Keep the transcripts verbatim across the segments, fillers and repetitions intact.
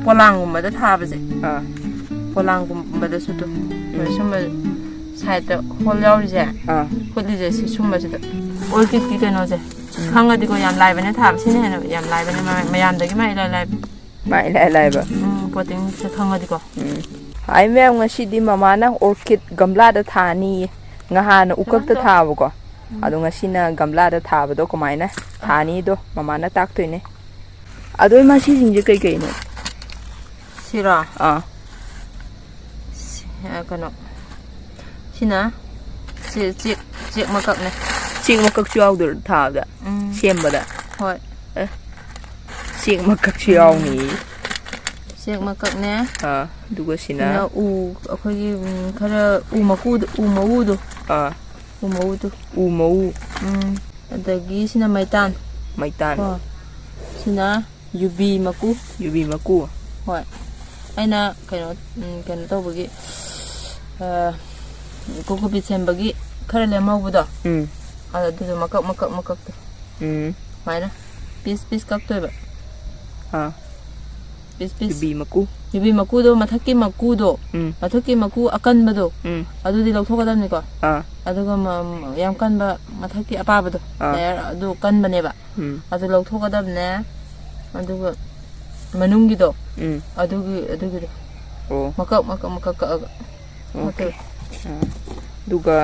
ꯄꯣꯂꯥꯡꯒꯨꯝꯕꯗ ꯊꯥꯕꯁꯦ, ꯑꯥ꯫ ꯄꯣꯂꯥꯡꯒꯨꯝꯕꯗꯁꯨ ꯑꯗꯨꯝ ꯎꯝ꯫ ꯁꯨꯝꯕ ꯁꯥꯏꯠꯇ ꯍꯣꯜ ꯌꯥꯎꯔꯤꯁꯦ, ꯑꯥ꯫ ꯍꯨꯠꯂꯤꯁꯦ ꯁꯤ ꯁꯨꯝꯕꯁꯤꯗ꯫ ꯑꯣꯔꯀꯤꯗꯀꯤ ꯀꯩꯅꯣꯁꯦ ꯎꯝ꯫ ꯈꯪꯉꯗꯤꯀꯣ ꯌꯥꯝ ꯂꯥꯏꯕꯅꯦ ꯊꯥꯕ꯫ ꯁꯤꯅ ꯍꯦꯟꯅ ꯌꯥꯝ ꯂꯥꯏꯕꯅꯦ, ꯃ-, ꯃꯌꯥꯝꯗꯒꯤ ꯃꯥ ꯏꯂꯥꯏ ꯂꯥꯏꯕ꯫ ꯃꯥ ꯏꯂꯥꯏ ꯂꯥꯏꯕ꯫ ꯎꯝ, ꯄꯣꯇꯤꯡꯁꯦ ꯈꯪꯉꯗꯤꯀꯣ꯫ ꯎꯝ꯫ ꯍꯥꯏ ꯃꯌꯥꯝ, ꯉꯁꯤꯗꯤ ꯃꯃꯥꯅ ꯑꯣꯔꯀꯤꯗ ꯒꯝꯂꯥꯗ ꯊꯥꯅꯤꯌꯦ꯫ ꯉꯍꯥꯟꯅ ꯎꯀꯛꯇ ꯊꯥꯕꯀꯣ꯫ ꯎꯝ꯫ ꯑꯗꯣ ꯉꯁꯤꯅ ꯒꯝꯂꯥꯗ ꯊꯥꯕꯗꯣ ꯀꯃꯥꯏꯅ ꯊꯥꯅꯤꯗꯣ ꯃꯃꯥꯅ ꯇꯥꯛꯇꯣꯏꯅꯦ꯫ ꯑꯗꯣ ꯏꯃꯥ, ꯁꯤꯁꯤꯡꯁꯦ ꯀꯩꯀꯩꯅꯣ? ꯁꯤꯔꯣ? ꯑꯥ꯫ ꯁꯤ-, ꯑ, ꯀꯩꯅꯣ, ꯁꯤꯅ ꯁꯤ ꯆꯦꯛ, ꯆꯦꯛ ꯃꯀꯛꯅꯦ꯫ ꯆꯦꯛ ꯃꯀꯛꯁꯨ ꯌꯥꯎꯗꯣꯏꯔꯣ ꯊꯥꯕꯗ? ꯎꯝ꯫ ꯁꯦꯝꯕꯗ? ꯍꯣꯏ꯫ ꯑꯦ, ꯆꯦꯛ ꯃꯀꯛꯁꯨ ꯎꯝ꯫ ꯌꯥꯎꯅꯤ꯫ ꯆꯦꯛ ꯃꯀꯛꯅꯦ꯫ ꯑꯥ, ꯑꯗꯨꯒ ꯁꯤꯅ? ꯁꯤꯅ ꯎ, ꯑꯩꯈꯣꯏꯒꯤ, ꯎꯝ, ꯈꯔ ꯎ ꯃꯀꯨꯗꯣ, ꯎ ꯃꯎꯗꯣ꯫ ꯑꯥ꯫ ꯎ ꯃꯎꯗꯣ꯫ ꯎ ꯃꯎ꯫ ꯎꯝ꯫ ꯑꯗꯒꯤ ꯁꯤꯅ ꯃꯩꯇꯥꯟ꯫ ꯃꯩꯇꯥꯟ꯫ ꯀꯣ꯫ ꯁꯤꯅ ꯌꯨꯕꯤ ꯃꯀꯨ꯫ ꯌꯨꯕꯤ ꯃꯀꯨ꯫ ꯍꯣꯏ꯫ ꯑꯩꯅ ꯀꯩꯅꯣ, ꯎꯝ, ꯀꯩꯅꯣ ꯇꯧꯕꯒꯤ, ꯑ, ꯀꯣꯀꯣꯄꯤꯠ ꯁꯦꯝꯕꯒꯤ ꯈꯔ ꯂꯦꯝꯍꯧꯕꯗꯣ꯫ ꯎꯝ꯫ ꯑꯗꯨꯗꯣ ꯃꯀꯛ, ꯃꯀꯛ, ꯃꯀꯛꯇꯣ꯫ ꯎꯝ꯫ ꯁꯨꯃꯥꯏꯅ ꯄꯤꯁ, ꯄꯤꯁ ꯀꯛꯇꯣꯏꯕ꯫ ꯑꯥ꯫ ꯄꯤꯁ, ꯄꯤꯁ꯫ ꯌꯨꯕꯤ ꯃꯀꯨ꯫ ꯌꯨꯕꯤ ꯃꯀꯨꯗꯣ, ꯃꯊꯛꯀꯤ ꯃꯀꯨꯗꯣ, ꯎꯝ꯫ ꯃꯊꯛꯀꯤ ꯃꯀꯨ ꯑꯀꯟꯕꯗꯣ, ꯎꯝ꯫ ꯑꯗꯨꯗꯤ ꯂꯧꯊꯣꯛꯀꯗꯕꯅꯤꯀꯣ꯫ ꯑꯥ꯫ ꯑꯗꯨꯒ ꯃ-, ꯌꯥꯝ ꯀꯟꯕ ꯃꯊꯛꯀꯤ ꯑꯄꯥꯕꯗꯣ, ꯑꯥ꯫ ꯂꯦꯌꯔ ꯑꯗꯨ ꯀꯟꯕꯅꯦꯕ꯫ ꯎꯝ꯫ ꯑꯗꯨ ꯂꯧꯊꯣꯛꯀꯗꯕꯅꯦ꯫ ꯑꯗꯨꯒ ꯃꯅꯨꯡꯒꯤꯗꯣ, ꯎꯝ꯫ ꯑꯗꯨꯒꯤ, ꯑꯗꯨꯒꯤꯗꯣ꯫ ꯑꯣ꯫ ꯃꯀꯛ, ꯃꯀꯛ, ꯃꯀꯛ ꯀꯛꯑꯒ꯫ ꯑꯣꯀꯦ꯫ ꯅꯠꯇꯦ꯫ ꯑꯥ꯫ ꯑꯗꯨꯒ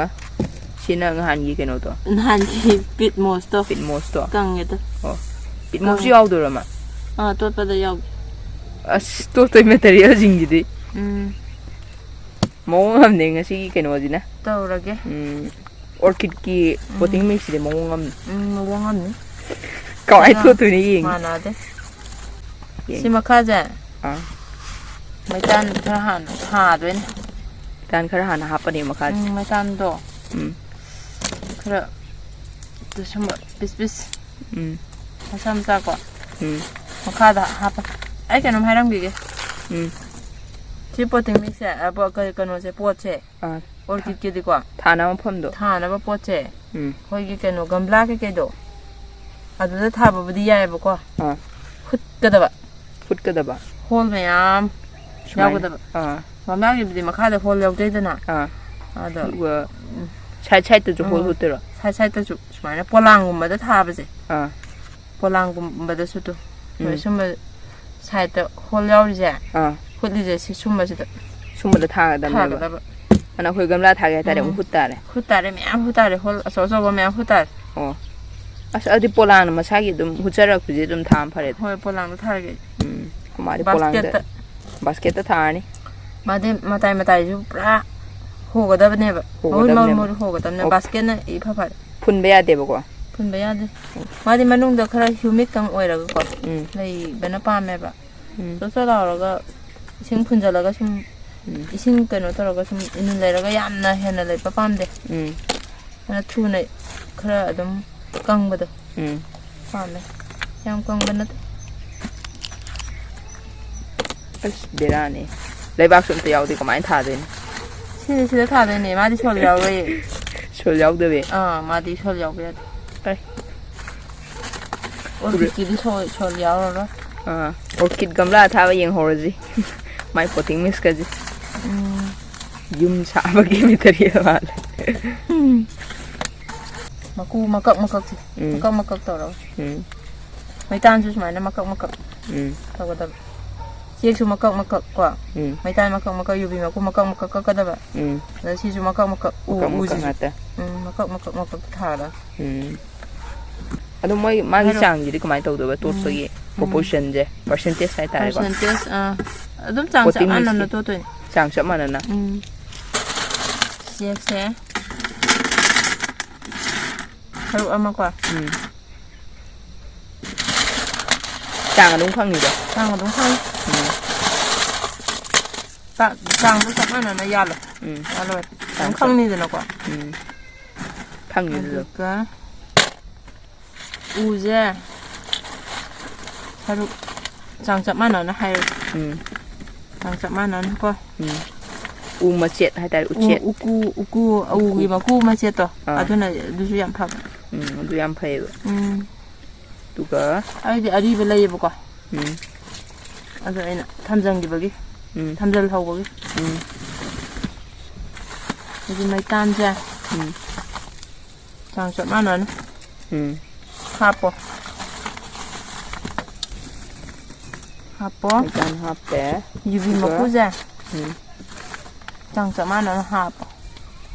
ꯁꯤꯅ ꯅꯍꯥꯟꯒꯤ ꯀꯩꯅꯣꯗꯣ? ꯅꯍꯥꯟꯒꯤ ꯄꯤꯠ ꯃꯣꯁꯇꯣ꯫ ꯄꯤꯠ ꯃꯣꯁꯇꯣ? ꯀꯪꯉꯦꯗꯣ꯫ ꯑꯣ꯫ ꯄꯤꯠ ꯃꯣꯁꯁꯨ ꯀꯪꯉꯦ꯫ ꯌꯥꯎꯗꯣꯏꯔꯣ ꯑꯃ? ꯑꯥ, ꯇꯣꯠꯄꯗ ꯌꯥꯎꯒꯦ꯫ ꯑꯁ, ꯇꯣꯠꯇꯣꯏ ꯃꯦꯇꯔꯤꯌꯦꯜꯁꯤꯡꯁꯤꯗꯤ꯫ ꯎꯝ꯫ ꯃꯑꯣꯡ ꯑꯃꯅꯦ ꯉꯁꯤꯒꯤ ꯀꯩꯅꯣꯁꯤꯅ꯫ ꯇꯧꯔꯒꯦ꯫ ꯎꯝ꯫ ꯑꯣꯔꯀꯤꯗꯀꯤ ꯎꯝ꯫ ꯄꯣꯇꯤꯡ ꯃꯤꯛꯁꯁꯤꯗꯤ ꯃꯑꯣꯡ ꯑꯃꯅꯤ꯫ ꯎꯝ, ꯃꯑꯣꯡ ꯑꯃꯅꯤ꯫ ꯀꯃꯥꯏꯅ ꯀꯩꯅꯣ ꯇꯣꯠꯇꯣꯏꯅꯣ ꯌꯦꯡꯒꯦ꯫ ꯃꯥꯟꯅꯗꯦ꯫ ꯌꯦꯡꯒꯦ꯫ ꯁꯤ ꯃꯈꯥꯁꯦ ꯑꯥ꯫ ꯃꯩꯇꯥꯟ ꯈꯔ ꯍꯥꯟꯅ ꯊꯥꯗꯣꯏꯅꯦ꯫ ꯃꯩꯇꯥꯟ ꯈꯔ ꯍꯥꯟꯅ ꯍꯥꯞꯄꯅꯦ ꯃꯈꯥꯁꯦ꯫ ꯎꯝ, ꯃꯩꯇꯥꯟꯗꯣ ꯎꯝ꯫ ꯈꯔ ꯁꯨꯝꯕ ꯄꯤꯁ ꯄꯤꯁ ꯎꯝ꯫ ꯃꯆꯥ ꯃꯆꯥ ꯀꯣ ꯎꯝ꯫ ꯃꯈꯥꯗ ꯍꯥꯞꯄ꯫ ꯑꯩ ꯀꯩꯅꯣꯝ ꯍꯥꯏꯔꯝꯈꯤꯒꯦ꯫ ꯎꯝ꯫ ꯁꯤ ꯄꯣꯇꯤꯡ ꯃꯤꯛꯁꯁꯦ, ꯑ, ꯄꯣ-, ꯀ-, ꯀꯩꯅꯣꯁꯦ, ꯄꯣꯠꯁꯦ, ꯑꯥ꯫ ꯑꯣꯔꯀꯤꯗꯀꯤꯗꯤꯀꯣ ꯊꯥꯅꯕ ꯃꯐꯝꯗꯣ꯫ ꯊꯥꯅꯕ ꯄꯣꯠꯁꯦ, ꯎꯝ꯫ ꯑꯩꯈꯣꯏꯒꯤ ꯀꯩꯅꯣ ꯒꯝꯂꯥ ꯀꯩꯀꯩꯗꯣ ꯑꯗꯨꯗ ꯊꯥꯕꯕꯨꯗꯤ ꯌꯥꯏꯑꯕꯀꯣ꯫ ꯑꯥ꯫ ꯍꯨꯠꯀꯗꯕ꯫ ꯍꯨꯠꯀꯗꯕ꯫ ꯍꯣꯜ ꯃꯌꯥꯝ ꯁꯨꯃꯥꯏꯅ꯫ ꯌꯥꯎꯒꯗꯕ꯫ ꯑꯥ ꯃꯃꯥꯡꯒꯤꯕꯨꯗꯤ ꯃꯈꯥꯗ ꯍꯣꯜ ꯌꯥꯎꯗꯣꯏꯗꯅ꯫ ꯑꯥ ꯑꯗꯣ ꯑꯗꯨꯒ ꯁꯥꯏꯠ ꯁꯥꯏꯠꯇꯁꯨ ꯍꯣꯜ ꯎꯝ꯫ ꯍꯨꯠꯇꯣꯏꯔꯣ? ꯁꯥꯏꯠ ꯁꯥꯏꯠꯇꯁꯨ ꯁꯨꯃꯥꯏꯅ ꯄꯣꯂꯥꯡꯒꯨꯝꯕꯗ ꯊꯥꯕꯁꯦ꯫ ꯑꯥ ꯄꯣꯂꯥꯡꯒꯨꯝꯕꯗꯁꯨ ꯇꯨ꯫ ꯎꯝ꯫ ꯁꯨꯝꯕ ꯁꯥꯏꯠꯇ ꯍꯣꯜ ꯌꯥꯎꯔꯤꯁꯦ꯫ ꯑꯥ ꯍꯨꯠꯂꯤꯁꯦ ꯁꯤ ꯁꯨꯝꯕꯁꯤꯗ ꯁꯨꯝꯕꯗ ꯊꯥꯒꯗꯕꯅꯦꯕ꯫ ꯊꯥꯒꯗꯕ꯫ ꯑꯗꯨꯅ ꯑꯩꯈꯣꯏ ꯒꯝꯂꯥ ꯊꯥꯒꯦ ꯍꯥꯏꯇꯥꯔꯦ ꯎꯝ꯫ ꯑꯃꯨꯛ ꯍꯨꯠ ꯇꯥꯔꯦ꯫ ꯍꯨꯠ ꯇꯥꯔꯦ, ꯃꯌꯥꯝ ꯍꯨꯠ ꯇꯥꯔꯦ, ꯍꯣꯜ ꯑꯆꯧ ꯑꯆꯧꯕ ꯃꯌꯥꯝ ꯍꯨꯠ ꯇꯥꯔꯦ꯫ ꯑꯣ ꯑꯁ ꯑꯗꯨꯗꯤ ꯄꯣꯂꯥꯡꯅ ꯃꯁꯥꯒꯤ ꯑꯗꯨꯝ ꯍꯨꯠꯆꯔꯛꯄꯁꯦ ꯑꯗꯨꯝ ꯊꯥꯕ ꯐꯔꯦꯗ꯫ ꯍꯣꯏ, ꯄꯣꯂꯥꯡꯗ ꯊꯥꯔꯒꯦ꯫ ꯎꯝ ꯃꯥꯗꯤ ꯄꯣꯂꯥꯡꯗ ꯕꯥꯁꯀꯦꯠꯇ꯫ ꯕꯥꯁꯀꯦꯠꯇ ꯊꯥꯔꯅꯤ꯫ ꯃꯥꯗꯤ ꯃꯇꯥꯏ ꯃꯇꯥꯏꯁꯨ ꯄꯨꯔꯥ ꯍꯣꯒꯗꯕꯅꯦꯕ꯫ ꯃꯍꯨꯠ ꯃꯍꯨꯠ ꯍꯣꯒꯗꯕꯅꯦꯕ꯫ ꯃꯍꯨꯠ ꯍꯣꯒꯗꯕꯅꯦ꯫ ꯑꯣ꯫ ꯕꯥꯁꯀꯦꯠꯅ ꯏꯐ ꯐꯔꯦ꯫ ꯐꯨꯟꯕ ꯌꯥꯗꯦꯕꯀꯣ꯫ ꯐꯨꯟꯕ ꯌꯥꯗꯦ꯫ ꯃꯥꯗꯤ ꯃꯅꯨꯡꯗ ꯈꯔ ꯍ꯭ꯌꯨꯃꯤꯠꯇꯪ ꯑꯣꯏꯔꯒꯀꯣ꯫ ꯎꯝ ꯂꯩꯕꯅ ꯄꯥꯝꯃꯦꯕ꯫ ꯎꯝ ꯆꯣꯠ ꯆꯣꯠ ꯂꯥꯎꯔꯒ ꯏꯁꯤꯡ ꯐꯨꯟꯖꯜꯂꯒ ꯁꯨꯝ ꯎꯝ ꯏꯁꯤꯡ ꯀꯩꯅꯣ ꯇꯧꯔꯒ ꯁꯨꯝ ꯏꯅꯤꯜ ꯂꯩꯔꯒ ꯌꯥꯝꯅ ꯍꯦꯟꯅ ꯂꯩꯕ ꯄꯥꯝꯗꯦ꯫ ꯎꯝ ꯑꯗꯨꯅ ꯊꯨꯅ ꯈꯔ ꯑꯗꯨꯝ ꯀꯪꯕꯗꯣ ꯎꯝ ꯄꯥꯝꯃꯦ꯫ ꯌꯥꯝ ꯀꯪꯕ ꯅꯠꯇꯦ꯫ ꯑꯁ ꯕꯦꯔꯥꯅꯤ꯫ ꯂꯩꯕꯥꯛꯁꯨ ꯑꯝꯇ ꯌꯥꯎꯗꯦ ꯀꯃꯥꯏꯅ ꯊꯥꯗꯣꯏꯅꯣ? ꯁꯤꯗꯤ ꯁꯤꯗ ꯊꯥꯗꯣꯏꯅꯦ꯫ ꯃꯥꯗꯤ ꯁꯣꯏꯜ ꯌꯥꯎꯔꯣꯏꯌꯦ꯫ ꯁꯣꯏꯜ ꯌꯥꯎꯗꯕꯤ꯫ ꯑꯥ, ꯃꯥꯗꯤ ꯁꯣꯏꯜ ꯌꯥꯎꯕ ꯌꯥꯗꯦ꯫ ꯑꯩ ꯑꯣꯔꯀꯤꯗꯀꯤꯗꯤ ꯁꯣꯏ ꯁꯣꯏꯜ ꯌꯥꯎꯔꯔꯣꯏ꯫ ꯑꯥ ꯑꯣꯔꯀꯤꯗ ꯒꯝꯂꯥ ꯑꯊꯥꯕ ꯌꯦꯡꯍꯧꯔꯁꯤ꯫ ꯃꯥꯏ ꯄꯣꯇꯤꯡ ꯃꯤꯛꯁꯀꯁꯦ꯫ ꯎꯝ꯫ ꯌꯨꯝ ꯁꯥꯕꯒꯤ ꯃꯦꯇꯔꯤꯌꯦꯜ ꯃꯥꯜꯂꯦ꯫ ꯃꯀꯨ ꯃꯀꯛ ꯃꯀꯛꯁꯦ꯫ ꯎꯝ꯫ ꯃꯀꯛ ꯃꯀꯛ ꯇꯧꯔꯒ꯫ ꯎꯝ ꯃꯩꯇꯥꯟꯁꯨ ꯁꯨꯃꯥꯏꯅ ꯃꯀꯛ ꯃꯀꯛ ꯎꯝ ꯇꯧꯒꯗꯕ꯫ ꯆꯦꯛꯁꯨ ꯃꯀꯛ ꯃꯀꯛ ꯀꯣ꯫ ꯎꯝ ꯃꯩꯇꯥꯟ ꯃꯀꯛ ꯃꯀꯛ, ꯌꯨꯕꯤ ꯃꯀꯨ ꯃꯀꯛ ꯃꯀꯛ ꯀꯛꯀꯗꯕ꯫ ꯎꯝ ꯑꯗ ꯁꯤꯁꯨ ꯃꯀꯛ ꯃꯀꯛ꯫ ꯎ ꯃꯀꯛ ꯃꯀꯛ ꯎꯁꯤꯁꯨ꯫ ꯉꯥꯛꯇ꯫ ꯎꯝ, ꯃꯀꯛ ꯃꯀꯛ ꯃꯀꯛ ꯊꯥꯔꯒ꯫ ꯎꯝ ꯑꯗꯣ ꯃꯣꯏ ꯃꯥꯒꯤ ꯍꯥꯏꯔꯣ꯫ ꯆꯥꯡꯁꯤꯗꯤ ꯀꯃꯥꯏꯅ ꯇꯧꯗꯣꯏꯕ? ꯇꯣꯠꯄꯒꯤ ꯄ꯭ꯔꯣꯄꯣꯔꯁꯟꯁꯦ, ꯄꯔꯁꯦꯟꯇꯦꯖ ꯍꯥꯏꯇꯥꯔꯦꯀꯣ꯫ ꯄꯔꯁꯦꯟꯇꯦꯖ ꯑꯥ ꯑꯗꯨꯝ ꯆꯥꯡ ꯆꯞ ꯄꯣꯇꯤꯡ ꯃꯥꯟꯅꯅ ꯃꯤꯛꯁꯀꯤ꯫ ꯇꯣꯠꯇꯣꯏꯅꯦ꯫ ꯆꯥꯡ ꯆꯞ ꯃꯥꯟꯅꯅ꯫ ꯎꯝ꯫ ꯆꯦꯛꯁꯦ ꯁꯔꯨꯛ ꯑꯃꯀꯣ꯫ ꯎꯝ꯫ ꯆꯥꯡ ꯑꯗꯨꯝ ꯈꯪꯉꯤꯗꯣ꯫ ꯆꯥꯡ ꯑꯗꯨꯝ ꯈꯪꯉꯤ꯫ ꯎꯝ ꯆꯥ- ꯆꯥꯡꯗꯣ ꯆꯞ ꯃꯥꯟꯅꯅ ꯌꯥꯜꯂꯣ꯫ ꯎꯝ ꯌꯥꯜꯂꯣꯏ꯫ ꯑꯗꯨꯝ ꯆꯥꯡ ꯆꯞ- ꯈꯪꯅꯤꯗꯅꯀꯣ꯫ ꯎꯝ ꯈꯪꯉꯤꯗꯣ꯫ ꯑꯗꯨꯒ ꯎꯁꯦ ꯁꯔꯨꯛ ꯆꯥꯡ ꯆꯞ ꯃꯥꯟꯅꯅ ꯍꯥꯏꯔꯒꯦ꯫ ꯎꯝ ꯆꯥꯡ ꯆꯞ ꯃꯥꯟꯅꯅꯀꯣ꯫ ꯎꯝ ꯎ ꯃꯆꯦꯠ ꯍꯥꯏꯇꯥꯔꯦ, ꯎ- ꯎꯆꯦꯠ꯫ ꯎꯀꯨ ꯎꯀꯨ ꯎꯒꯤ ꯃꯀꯨ ꯃꯆꯦꯠꯇꯣ꯫ ꯑꯥ꯫ ꯑꯗꯨꯅ ꯑꯗꯨꯁꯨ ꯌꯥꯝ ꯐꯕ꯫ ꯎꯝ ꯑꯗꯨ ꯌꯥꯝ ꯐꯩꯌꯦꯕ꯫ ꯎꯝ꯫ ꯑꯗꯨꯒ ꯑꯩꯗꯤ ꯑꯔꯤꯕ ꯂꯩꯌꯦꯕꯀꯣ꯫ ꯎꯝ ꯑꯗꯣ ꯑꯩꯅ ꯊꯝꯖꯟꯈꯤꯕꯒꯤ, ꯎꯝ꯫ ꯊꯝꯖꯜꯍꯧꯕꯒꯤ꯫ ꯎꯝ꯫ ꯑꯗꯨ ꯃꯩꯇꯥꯟꯁꯦ ꯎꯝ꯫ ꯆꯥꯡ ꯆꯞ ꯃꯥꯟꯅꯅ ꯎꯝ꯫ ꯍꯥꯞꯄꯣ꯫ ꯍꯥꯞꯄꯣ꯫ ꯃꯩꯇꯥꯟ ꯍꯥꯞꯄꯦ꯫ ꯌꯨꯕꯤ ꯑꯗꯨꯒ ꯃꯀꯨꯁꯦ ꯎꯝ꯫ ꯆꯥꯡ ꯆꯞ ꯃꯥꯟꯅꯅ ꯍꯥꯞꯄꯣ꯫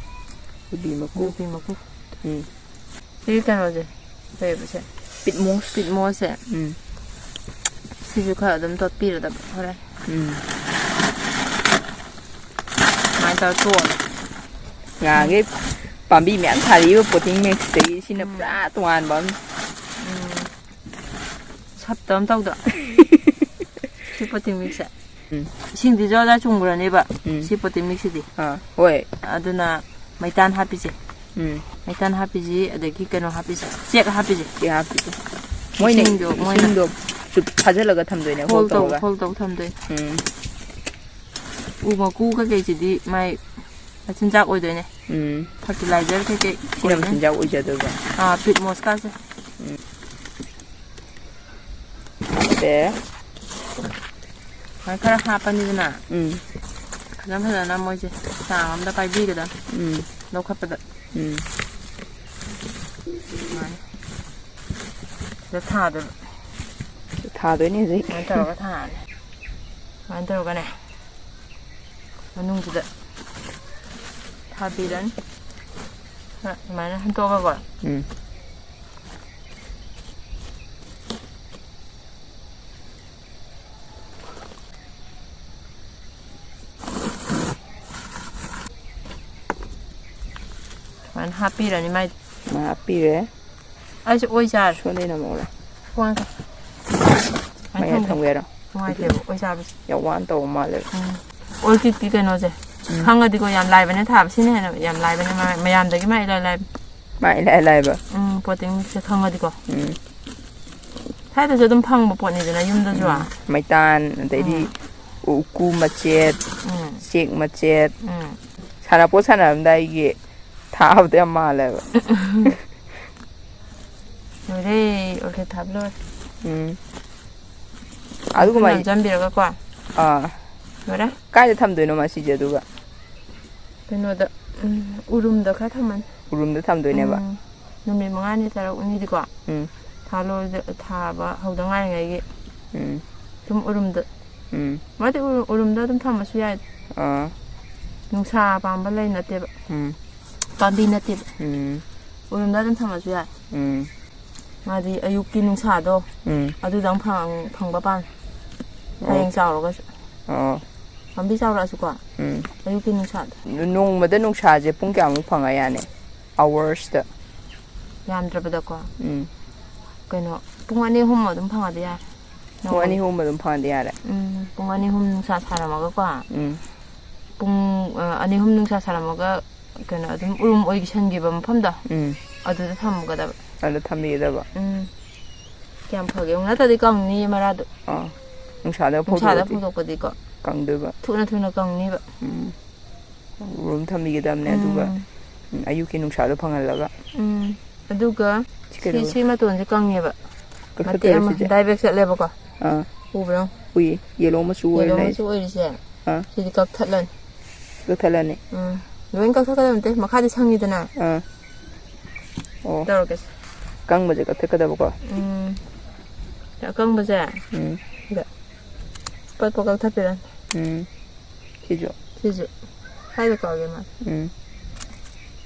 ꯌꯨꯕꯤ ꯃꯀꯨ꯫ ꯌꯨꯕꯤ ꯃꯀꯨ꯫ ꯎꯝ꯫ ꯁꯤꯒꯤ ꯀꯩꯅꯣꯁꯦ, ꯀꯩꯕ ꯁꯦ? ꯄꯤꯠꯃꯣꯁ꯫ ꯄꯤꯠꯃꯣꯁꯁꯦ꯫ ꯎꯝ꯫ ꯁꯤꯁꯨ ꯈꯔ ꯑꯗꯨꯝ ꯇꯣꯠꯄꯤꯔꯗꯕ ꯍꯣꯔꯦꯟ꯫ ꯎꯝ꯫ ꯁꯨꯃꯥꯏꯅ ꯇꯧꯔ ꯇꯣꯠꯂꯦ꯫ ꯉꯍꯥꯟꯒꯤ ꯄꯥꯝꯕꯤ ꯃꯌꯥꯝ ꯊꯥꯔꯤꯕ potting mixꯇꯒꯤ ꯁꯤꯅ ꯎꯝ꯫ ꯄꯨꯔꯥ ꯇꯣꯉꯥꯟꯕ ꯑꯃ꯫ ꯎꯝ꯫ ꯁꯞꯇ ꯑꯃ ꯇꯧꯗ꯭ꯔꯣ? ꯁꯤ potting mixꯁꯦ꯫ ꯎꯝ꯫ ꯏꯁꯤꯡꯗꯤ ꯖꯣꯔ ꯖꯥꯔ ꯆꯨꯝꯈ꯭ꯔꯅꯦꯕ꯫ ꯎꯝ꯫ ꯁꯤ potting mixꯁꯤꯗꯤ꯫ ꯑꯥ, ꯍꯣꯏ꯫ ꯑꯗꯨꯅ ꯃꯩꯇꯥꯟ ꯍꯥꯞꯄꯤꯁꯦ꯫ ꯎꯝ꯫ ꯃꯩꯇꯥꯟ ꯍꯥꯞꯄꯤꯁꯤ, ꯑꯗꯒꯤ ꯀꯩꯅꯣ ꯍꯥꯞꯄꯤꯁꯦ, ꯆꯦꯛ ꯍꯥꯞꯄꯤꯁꯦ꯫ ꯆꯦꯛ ꯍꯥꯞꯄꯤꯁꯦ꯫ ꯃꯣꯏꯅ ꯏꯁꯤꯡꯗꯣ ꯃꯣꯏꯅ ꯏꯁꯤꯡꯗꯣ ꯆꯨꯞ-, ꯐꯥꯖꯤꯜꯂꯒ ꯊꯝꯗꯣꯏꯅꯦ, ꯍꯣꯜ ꯍꯣꯜ ꯇꯧ-, ꯇꯧꯔꯒ꯫ ꯍꯣꯜ ꯇꯧ ꯊꯝꯗꯣꯏꯅꯦ꯫ ꯎꯝ꯫ ꯎ ꯃꯀꯨ ꯀꯩꯀꯩꯁꯤꯗꯤ ꯃꯥꯏ ꯃꯆꯤꯟꯖꯥꯛ ꯑꯣꯏꯗꯣꯏꯅꯦ꯫ ꯎꯝ꯫ Fertilizer ꯀꯩꯀꯩ ꯁꯤꯅ ꯑꯣꯏꯗꯣꯏꯅꯦ꯫ ꯃꯆꯤꯟꯖꯥꯛ ꯑꯣꯏꯖꯗꯣꯏꯕ꯫ ꯑꯥ, ꯄꯤꯠꯃꯣꯁꯀꯥꯁꯦ꯫ ꯎꯝ꯫ ꯍꯥꯞꯄꯦ꯫ ꯁꯨꯃꯥꯏꯅ ꯈꯔ ꯍꯥꯞꯄꯅꯤꯗꯅ꯫ ꯎꯝ꯫ ꯐꯖꯅ ꯐꯖꯅ ꯃꯣꯏꯁꯦ ꯆꯥꯡ ꯑꯝꯗ ꯄꯥꯏꯕꯤꯒꯗꯕꯅꯤ꯫ ꯎꯝ꯫ ꯂꯧꯈꯠꯄꯗ꯫ ꯎꯝ꯫ ꯁꯨꯃꯥꯏꯅ꯫ ꯁꯤꯗ ꯊꯥꯗꯣꯏꯕ꯫ ꯊꯥꯗꯣꯏꯅꯦ ꯍꯧꯖꯤꯛ꯫ ꯁꯨꯃꯥꯏꯅ ꯇꯧꯔꯒ ꯊꯥꯔꯅꯤ꯫ ꯁꯨꯃꯥꯏꯅ ꯇꯧꯔꯒꯅꯦ꯫ ꯃꯅꯨꯡꯁꯤꯗ ꯊꯥꯕꯤꯔꯅꯤ꯫ ꯈꯔ ꯑꯗꯨꯃꯥꯏꯅ ꯍꯟꯗꯣꯛꯑꯒꯀꯣ꯫ ꯎꯝ꯫ ꯁꯨꯃꯥꯏꯅ ꯍꯥꯞꯄꯤꯔꯅꯤ ꯃꯥꯏ꯫ ꯁꯨꯃꯥꯏꯅ ꯍꯥꯞꯄꯤꯔꯦ꯫ ꯑꯩꯁꯨ ꯑꯣꯏ ꯆꯥꯔꯦ꯫ ꯁꯣꯝꯗꯩ ꯅꯝꯃꯛꯑꯣꯔꯥ? ꯐꯣꯟꯁꯦ꯫ ꯁꯨꯃꯥꯏꯅ ꯃꯌꯥꯏ ꯊꯝꯒꯦ꯫ ꯊꯝꯒꯦꯔꯣ? ꯅꯨꯡꯉꯥꯏꯇꯦꯕ ꯑꯣꯏ ꯆꯥꯕꯁꯦ꯫ ꯌꯥꯝ ꯋꯥꯅ ꯇꯧꯕ ꯃꯥꯜꯂꯦꯕ꯫ ꯎꯝ꯫ Orchidꯀꯤ ꯀꯩꯅꯣꯁꯦ ꯎꯝ꯫ ꯈꯪꯉꯗꯤꯀꯣ ꯌꯥꯝ ꯂꯥꯏꯕꯅꯦ ꯊꯥꯕ꯫ ꯁꯤꯅ ꯍꯦꯟꯅ ꯌꯥꯝ ꯂꯥꯏꯕꯅꯦ ꯃ-, ꯃꯌꯥꯝꯗꯒꯤ ꯃꯥ ꯏꯂꯥꯏ ꯂꯥꯏꯕ꯫ ꯃꯥ ꯏꯂꯥꯏ ꯂꯥꯏꯕ꯫ ꯎꯝ, potting mixꯁꯦ ꯈꯪꯉꯗꯤꯀꯣ꯫ ꯎꯝ꯫ ꯁ꯭ꯋꯥꯏꯗꯁꯨ ꯑꯗꯨꯝ ꯐꯪꯕ ꯄꯣꯠꯅꯤꯗꯅ ꯌꯨꯝꯗꯁꯨ꯫ ꯎꯝ꯫ ꯃꯩꯇꯥꯟ, ꯑꯗꯩꯗꯤ ꯎꯝ꯫ ꯎ-, ꯎꯀꯨ ꯃꯆꯦꯠ, ꯎꯝ꯫ ꯆꯦꯛ ꯃꯆꯦꯠ, ꯎꯝ꯫ ꯁꯥꯟꯅꯄꯣꯠ ꯁꯥꯟꯅꯔꯝꯗꯥꯏꯒꯤ ꯊꯥꯕꯗꯣ ꯌꯥꯝ ꯃꯥꯜꯂꯦꯕ꯫ ꯂꯣꯏꯔꯦ, orchid ꯊꯥꯕ ꯂꯣꯏꯔꯦ꯫ ꯎꯝ꯫ ꯑꯗꯨꯒ ꯃꯥꯏ ꯅꯝꯖꯟꯕꯤꯔꯒꯀꯣ꯫ ꯑꯥ꯫ ꯂꯣꯏꯔꯦ꯫ ꯀꯥꯏꯗ ꯊꯝꯗꯣꯏꯅꯣ ꯃꯥ ꯁꯤꯁꯦ ꯑꯗꯨꯒ? ꯀꯩꯅꯣꯗ, ꯎꯝ, ꯎꯔꯨꯝꯗ ꯈꯔ ꯊꯝꯃꯅꯤ꯫ ꯎꯔꯨꯝꯗ ꯊꯝꯗꯣꯏꯅꯦꯕ? ꯎꯝ꯫ ꯅꯨꯃꯤꯠ ꯃꯉꯥꯅꯤ ꯇꯔꯨꯛꯅꯤꯗꯤꯀꯣ꯫ ꯎꯝ꯫ ꯊꯥ ꯂꯣꯏꯗ-, ꯊꯥꯕ ꯍꯧꯗ ꯉꯥꯏꯔꯤꯉꯩꯒꯤ꯫ ꯎꯝ꯫ ꯑꯗꯨꯝ ꯎꯔꯨꯝꯗ꯫ ꯎꯝ꯫ ꯃꯥꯗꯤ ꯎꯔꯨ-, ꯎꯔꯨꯝꯗ ꯑꯗꯨꯝ ꯊꯝꯃꯁꯨ ꯌꯥꯏ꯫ ꯑꯥ꯫ ꯅꯨꯡꯁꯥ ꯄꯥꯝꯕ ꯂꯩ ꯅꯠꯇꯦꯕ꯫ ꯎꯝ꯫ ꯄꯥꯝꯕꯤ ꯅꯠꯇꯦꯕ꯫ ꯎꯝ꯫ ꯎꯔꯨꯝꯗ ꯑꯗꯨꯝ ꯊꯝꯃꯁꯨ ꯌꯥꯏ꯫ ꯎꯝ꯫ ꯃꯥꯗꯤ ꯑꯌꯨꯛꯀꯤ ꯅꯨꯡꯁꯥꯗꯣ, ꯎꯝ꯫ ꯑꯗꯨꯗꯪ ꯐꯪ-, ꯐꯪꯕ ꯄꯥꯝꯃꯤ꯫ ꯑꯣ꯫ ꯍꯌꯦꯡ ꯆꯥꯎꯔꯒꯁꯨ꯫ ꯑꯣ꯫ ꯄꯥꯝꯕꯤ ꯆꯥꯎꯔꯛꯑꯁꯨꯀꯣ, ꯎꯝ꯫ ꯑꯌꯨꯛꯀꯤ ꯅꯨꯡꯁꯥꯗꯣ꯫ ꯅꯣꯡꯃꯗ ꯅꯨꯡꯁꯥꯁꯦ ꯄꯨꯡ ꯀꯌꯥꯃꯨꯛ ꯐꯪꯉ ꯌꯥꯅꯤ? Hours-ꯇ? ꯌꯥꯝꯗ꯭ꯔꯕꯗꯀꯣ꯫ ꯎꯝ꯫ ꯀꯩꯅꯣ, ꯄꯨꯡ ꯑꯅꯤ ꯑꯍꯨꯝ ꯑꯗꯨꯝ ꯐꯪꯉꯗꯤ ꯌꯥꯔꯦ꯫ ꯄꯨꯡ ꯑꯅꯤ ꯑꯍꯨꯝ ꯑꯗꯨꯝ ꯐꯪꯉꯗꯤ ꯌꯥꯔꯦ? ꯎꯝ, ꯄꯨꯡ ꯑꯅꯤ ꯑꯍꯨꯝ ꯅꯨꯡꯁꯥ ꯁꯥꯔꯝꯃꯒꯀꯣ꯫ ꯎꯝ꯫ ꯄꯨꯡ, ꯑ, ꯑꯅꯤ ꯑꯍꯨꯝ ꯅꯨꯡꯁꯥ ꯁꯥꯔꯝꯃꯒ, ꯀꯩꯅꯣ, ꯑꯗꯨꯝ ꯎꯔꯨꯝ ꯑꯣꯏꯁꯟꯈꯤꯕ ꯃꯐꯝꯗꯣ, ꯎꯝ꯫ ꯑꯗꯨꯗ ꯊꯝꯒꯗꯕ꯫ ꯑꯗꯨꯗ ꯊꯝꯕꯤꯒꯗꯕ? ꯎꯝ꯫ ꯀꯌꯥꯝ ꯐꯒꯦ ꯌꯦꯡꯉꯨ꯫ ꯅꯠꯇ꯭ꯔꯗꯤ ꯀꯪꯅꯤꯌꯦ ꯃꯔꯥꯗꯣ꯫ ꯑꯥ꯫ ꯅꯨꯡꯁꯥꯗ ꯅꯨꯡꯁꯥꯗ ꯐꯧꯗꯣꯛꯑꯗꯤ? ꯐꯧꯗꯣꯛꯄꯗꯤꯀꯣ꯫ ꯀꯪꯗꯣꯏꯕ? ꯊꯨꯅ ꯊꯨꯅ ꯀꯪꯅꯤꯕ꯫ ꯎꯝ꯫ ꯎꯔꯨꯝ ꯊꯝꯕꯤꯒꯗꯕꯅꯦ, ꯑꯗꯨꯒ, ꯎꯝ꯫ ꯎꯝ, ꯑꯌꯨꯛꯀꯤ ꯅꯨꯡꯁꯥꯗꯣ ꯐꯪꯍꯜꯂꯒ꯫ ꯎꯝ꯫ ꯑꯗꯨꯒ ꯁꯤ ꯁꯤ, ꯀꯩꯗꯧꯕ? ꯁꯤ ꯃꯇꯣꯟꯁꯦ ꯀꯪꯉꯦꯕ꯫ ꯃꯇꯦꯛ ꯀꯛꯊꯠꯇꯣꯏꯔꯣ ꯑꯃ ꯁꯤꯁꯦ? Direct ꯆꯠꯂꯦꯕꯀꯣ꯫ ꯑꯥ꯫ ꯎꯕ꯭ꯔꯣ? ꯎꯏ, yellow ꯃꯆꯨ ꯑꯣꯏꯔ ꯌꯦꯂꯣ ꯂꯩ꯫ ꯃꯆꯨ ꯑꯣꯏꯔꯤꯁꯦ꯫ ꯑꯥ꯫ ꯁꯤꯗꯤ ꯀꯛꯊꯠꯂꯅꯤ꯫ ꯀꯛꯊꯠꯂꯅꯤ? ꯎꯝ꯫ ꯂꯣꯏ ꯀꯛꯊꯠꯀꯗꯕ ꯅꯠꯇꯦ, ꯃꯈꯥꯗꯤ ꯁꯪꯉꯤꯗꯅ꯫ ꯑꯥ꯫ ꯑꯣ꯫ ꯇꯧꯔꯒꯦꯁꯦ꯫ ꯀꯪꯕꯁꯦ ꯀꯛꯊꯠꯀꯗꯕꯀꯣ? ꯎꯝ꯫ ꯑꯀꯪꯕꯁꯦ꯫ ꯎꯝ꯫ ꯁꯤꯗ꯫ ꯑꯄꯠꯄ ꯀꯛꯊꯠꯄꯤꯔꯅꯤ꯫ ꯎꯝ꯫ ꯁꯤꯁꯨ? ꯁꯤꯁꯨ꯫ ꯁ꯭ꯋꯥꯏꯗ ꯀꯛꯑꯒꯦ ꯃꯥ꯫ ꯎꯝ꯫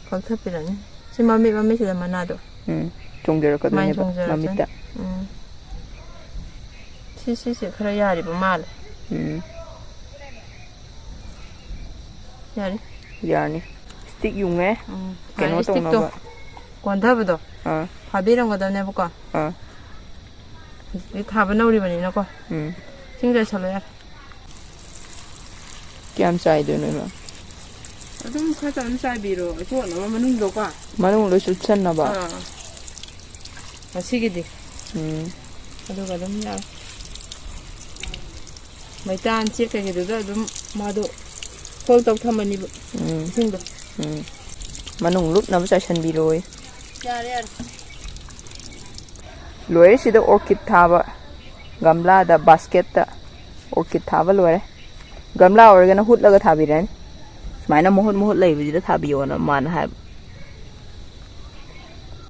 ꯀꯛꯊꯠꯄꯤꯔꯅꯤ꯫ ꯁꯤ ꯃꯃꯤꯠ, ꯃꯃꯤꯠꯁꯤꯗ ꯃꯅꯥꯗꯣ꯫ ꯎꯝ꯫ ꯁꯨꯃꯥꯏꯅ ꯆꯣꯡꯖꯔꯛꯀꯗꯣꯏꯅꯦꯕ ꯆꯣꯡꯖꯔꯛꯆꯅꯤ꯫ ꯃꯃꯤꯠꯇ꯫ ꯎꯝ꯫ ꯁꯤ, ꯁꯤꯁꯦ ꯈꯔ ꯌꯥꯔꯤꯕ ꯃꯥꯜꯂꯦ꯫ ꯎꯝ꯫ ꯌꯥꯔꯤ? ꯌꯥꯔꯅꯤ꯫ Stick ꯌꯨꯡꯉꯦ꯫ ꯎꯝ꯫ ꯀꯩꯅꯣ ꯁꯨꯃꯥꯏꯅ stick-ꯇꯣ ꯇꯧꯅꯕ꯫ ꯀꯣꯟꯊꯕꯗꯣ ꯑꯥ꯫ ꯐꯥꯕꯤꯔꯝꯒꯗꯕꯅꯦꯕꯀꯣ꯫ ꯑꯥ꯫ ꯍꯧꯖꯤꯛꯇꯤ ꯊꯥꯕ ꯅꯧꯔꯤꯕꯅꯤꯅꯀꯣ꯫ ꯎꯝ꯫ ꯏꯁꯤꯡ ꯆꯥꯏꯁꯜꯂꯣ ꯌꯥꯔꯦ꯫ ꯀꯌꯥꯝ ꯆꯥꯏꯗꯣꯏꯅꯣ ꯏꯃꯥ? ꯑꯗꯨꯝ ꯈꯔ ꯑꯗꯨꯝ ꯆꯥꯏꯕꯤꯔꯣ, ꯆꯣꯠꯅꯕ ꯃꯅꯨꯡꯗꯀꯣ꯫ ꯃꯅꯨꯡ ꯂꯣꯏ ꯆꯨꯞꯁꯟꯅꯕ? ꯑꯥ꯫ ꯉꯁꯤꯒꯤꯗꯤ꯫ ꯎꯝ꯫ ꯑꯗꯨꯒ ꯑꯗꯨꯝ ꯌꯥꯔꯦ꯫ ꯃꯩꯇꯥꯟ ꯆꯦꯛ ꯀꯩꯀꯩꯗꯨꯗ ꯑꯗꯨꯝ ꯃꯥꯗꯣ ꯐꯣꯜ ꯇꯧ ꯊꯝꯃꯅꯤꯕ, ꯎꯝ꯫ ꯏꯁꯤꯡꯗꯣ꯫ ꯎꯝ꯫ ꯃꯅꯨꯡ ꯂꯨꯞꯅꯕ ꯆꯥꯏꯁꯟꯕꯤꯔꯣꯏ꯫ ꯌꯥꯔꯦ, ꯌꯥꯔꯦ꯫ ꯂꯣꯏꯔꯦ ꯁꯤꯗ orchid ꯊꯥꯕ꯫ ꯒꯝꯂꯥꯗ, ꯕꯥꯁꯀꯦꯠꯇ ꯑꯣꯔꯀꯤꯗ ꯊꯥꯕ ꯂꯣꯏꯔꯦ꯫ ꯒꯝꯂꯥ ꯑꯣꯏꯔꯒꯅ ꯍꯨꯠꯂꯒ ꯊꯥꯕꯤꯔꯅꯤ꯫ ꯁꯨꯃꯥꯏꯅ ꯃꯍꯨꯠ ꯃꯍꯨꯠ ꯂꯩꯕꯁꯤꯗ ꯊꯥꯕꯤꯌꯣꯅ ꯃꯥꯅ ꯍꯥꯏꯕ꯫